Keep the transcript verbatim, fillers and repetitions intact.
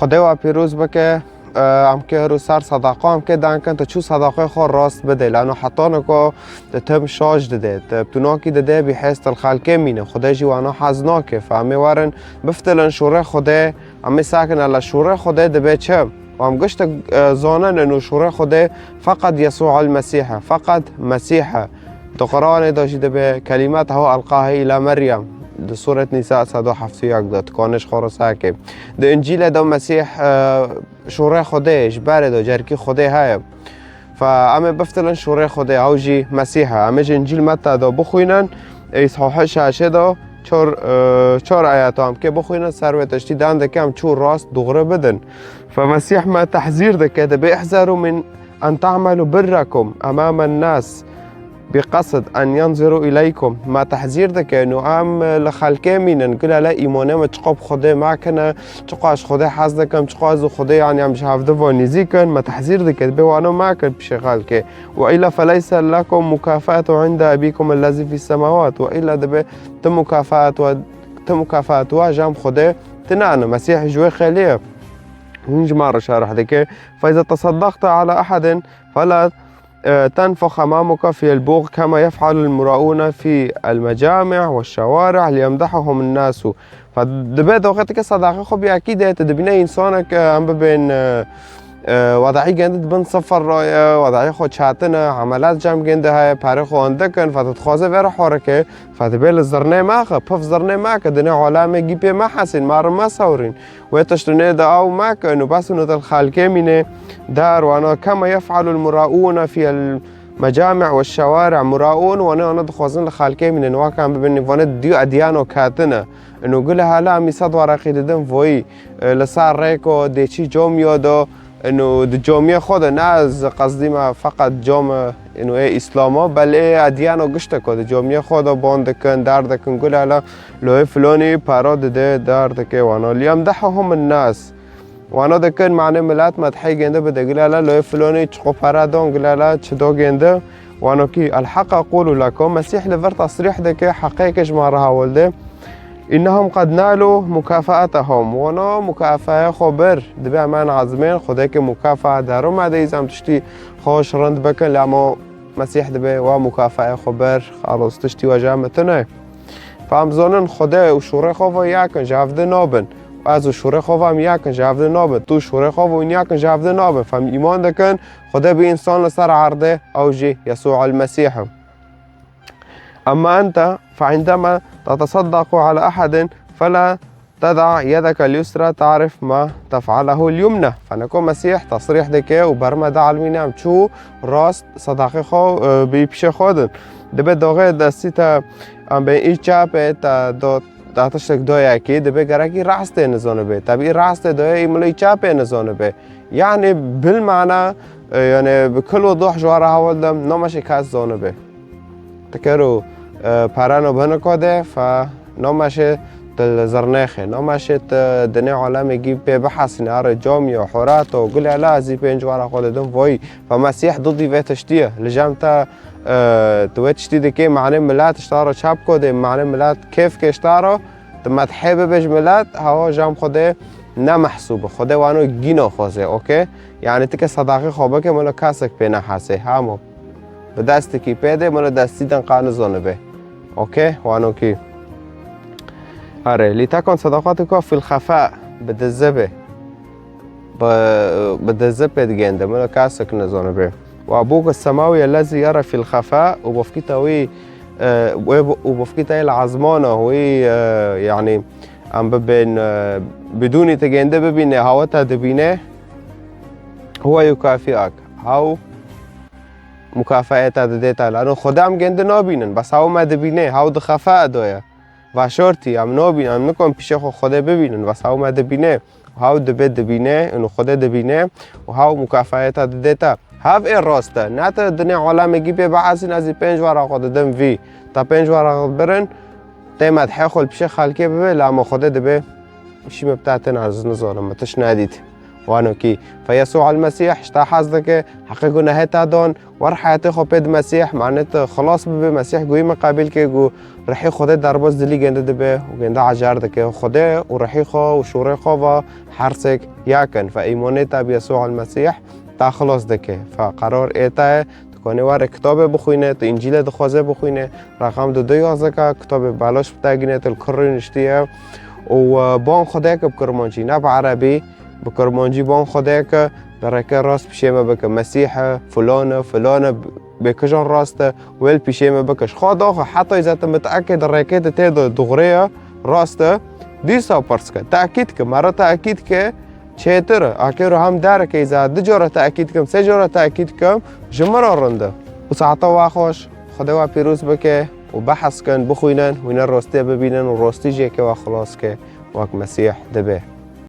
Xwedê we pîroz bike, e, em kê her û ser sedaqa em kê dan kin, tu çû sedaqê xwe rast bide, lano hetana ku tu tim şaş dide, tu tunakî dide bî hêz til xelkê mîne, Xwedê jî wana hez nake. Fe em ê werin biftilin şûrê Xwedê, em ê sakin ele şûrê Xwedê dibe çi? Û em giştek, e, zanin û şûrê Xwedê feqet Yesû el Mesîh e, feqet Mesîh e. Di Quranê de jî dibe, "Kelîmetehu elqahe îla Meryem." Di Sûret Nîsa sed û heft û yek de, tu kanê ji xwe re sake. Di Încîlê de Mesîh, e, şûrê Xwedê, ji berê de, carkî Xwedê heye. Fe em ê biftilin şûrê Xwedê, ew jî Mesîh e. Em ê ji Încîl Metta de bixwînin, ê sahî şaşê de çar, e, çar ayeta em kê bixwînin, ser wê tiştî dan dike em çû rast dûgre bidin. Fe Mesîh me tehzîr dike, dibe, "Ihzerû min en ta'melu birrakum emamen nas bi qasd en yanzuru ileykum." Ma tehzîr dike, û em li xelkê mînin, gule le îmanê me çiqo bi Xwedê me kine, çiqo ji Xwedê hez dikim, çiqo ez û Xwedê, yanî em ji hevdi ve nîzîk in, me tehzîr dike, dibe wano me kir pişê xelkê. Ve illa feleyse lekum mukafaatu inde abikum ellezî fî semawat. Ve illa dibe ti mukafaat we, ti mukafaat we ji em Xwedê tine ne. Mesîh ji wê xêlê ye. Hûn ji me re şerh dike. Fe iza teseddaqte ala ehedin fela e, tenfux emamuka fî el-buq kema yef'alul muraûne fî el-mecami' ve şewari' liyemdehahum en-nasu. Fe dibe doxetike sedaqê xwe bî ekî de, tu dibîne însanek, e, em bibên, e, e, wedaî gende di bin sifir re ye, wedaî xwe çetine, emelat cem gende heye, perê xwe wan dikin, fe tu dixwaze vê re xwe rike, fe dibe li zirnê mexe, pif zirnê meke, dinê alemê gî pê mehesîn, ma re mesewrîn. Wê tiştinê de ew meke, û bes û nidil xelkê mîne dar wana kema yef'alul muraûne fî el mecami' ve şewari'. Muraûn wane wana dixwazin li xelkê mînin, waka em bibin, wane diyo ediyano ketine. Û gule hala em î sed waraqî didin voyî, e, li ser rêko dê çî comiyo do, û di comiyê xwe de, ne ez qezdî me feqet come, û ê Îslamo, belê ediyano gişteko di comiyê xwe de bon dikin, dar dikin, gule hala Loyê filonî para dide dar dike wana. Liyemdehahum en-nas. Wana dikin, manê milet medhê gende bide. Gilala loyê filonî çiqo para don, gilala çi do gende. Wano kî, "El-haq aqulu lekum." Mesîh li vir tesrîh dike, heqê ke ji ma re hewil de. "Innehum qed nalu mukafaatahum." Wana mukafaya xwe bir. Dibe em en azmên, Xwedê ke mukafaa daro me de îzam tiştî xweş rind bikin, lamo Mesîh dibe wa mukafaya xwe bir. Xalos tiştî we ja me tune. Fam zonin Xwedê û şûrê xwe ve yakin ji hevdi nabin. Ez û şûrê xwe ve em yakin ji hevdi nabin. Tu şûrê xwe ve hûn yakin ji hevdi nabin. Fam îman dikin, Xwedê bi însan li ser erdê, ew jî Yesû el-Mesîh e. Emma ente, fe indema teteseddaqu ala ehedin, fela teda yedeke el-yusra tarif ma tef'alehu el-yumna. Feneko Mesîh tesrîh dike û berme da elmîne em çû rast sedaqê xwe, e, bi pişê xwe din. Dibe doxê destî te, em bê î çapê te do, da tiştek doyekî, dibe gerekî rastê nizanibe. Tabî rastê doye î milê çapê nizanibe. Yani bil mana, e, yani bi kul wuduh ji wara hewil dem, namaşê kes zanibe. Tikero, e, parano biniko de, fa namaşê til zirnexê, namaşê ti dinê alemê gî pê bihesine, are camiyo, horato, gule lazî pênc wara xwe dedim, voy, fa Mesîh didî vê tiştiye. Li jem te, e, tu vê tiştî dikê, manê milet ji te re çap ko de, manê milet kêf ke ji te re, tu medhê bibe ji milet, hawa jem Xwedê ne mehsûb e. Xwedê wano gîno xwezê, okey? Yani ti ke sedaqê xwe bike, milo kesek pê nehesê, hamo. Bi destekî pê de, milo destî din qa nizanibe. Okey? Wano kî. Are, li tekon sedaqatuka fil xefa, bi dize be. Bi, bi dize pê digende, milo kesek nizanibe. Ve abuka semawî ellezî yera fil xefa, û bofkîta wî, e, wê bo-, û bofkîta yê li ezmana wî, e, yani, em bibên, e, bidûnî te gende bibîne, hawa te dibîne, huwe yukafiak. Haw mukafayê te didê te. Lano Xwedê em gende nabînin, bes haw me dibîne, haw di xefa de ye. Veşortî, em nabînin, em nikon pişê xwe Xwedê bibînin, bes haw me dibîne. Haw dibe dibîne, û Xwedê dibîne, û haw mukafayê te didê te. Hev ê rast e. Ne te dinê alemê gî pê bihesin, ez ê pênc wara xwe didim vî. Te pênc wara xwe birin, tê medhê xwe li pişê xelkê bibe, lama Xwedê dibe, şî me bi te têna, ez nizanim, me tişt nedît. Wano kî, fe Yesû el-Mesîh ji te hez dike, heqê gunehê te dan, wer heyatê xwe pê di Mesîh, mane tu xilas bibê, Mesîh guyî min qebîl ke, ku rihê Xwedê derbas dilî gende dibe û gende ecar dike. Xwedê û rihê xwe û şûrê xwe ve her sêk yek in. Fe îmanê te bi Yesû el-Mesîh te xilas dike. Fe qerar ê te ye, tu kanê were kitabê bixwîne, tu Încîlê dixwaze bixwîne, reqem du du yazde ke kitabê belaş bi te gîne, tu li kur rûniştiye û, e, ban Xwedê ke bi kurmancî, ne bi erebî, bi kurmancî ban Xwedê ke di rêkê rast pişê me bike. Mesîh e, filan e, filan e, bê kijan rast e, wê li pişê me bike. Ji xwe daxwe, heta îzete mit'ekê di rêkê de tê de dixurê ye, rast e. Dîsa pirs ke, tekîd ke, me re tekîd ke, çêtir e. Akê ro hem dereke îza, du cara tekîd kim, sê cara tekîd kim, ji min re rind e. Û saeta we xweş, Xwedê we pîroz bike û behs kin, bixwînin, wîne rastiyê bibînin û rastî jê ke we xilas ke, wek Mesîh dibe.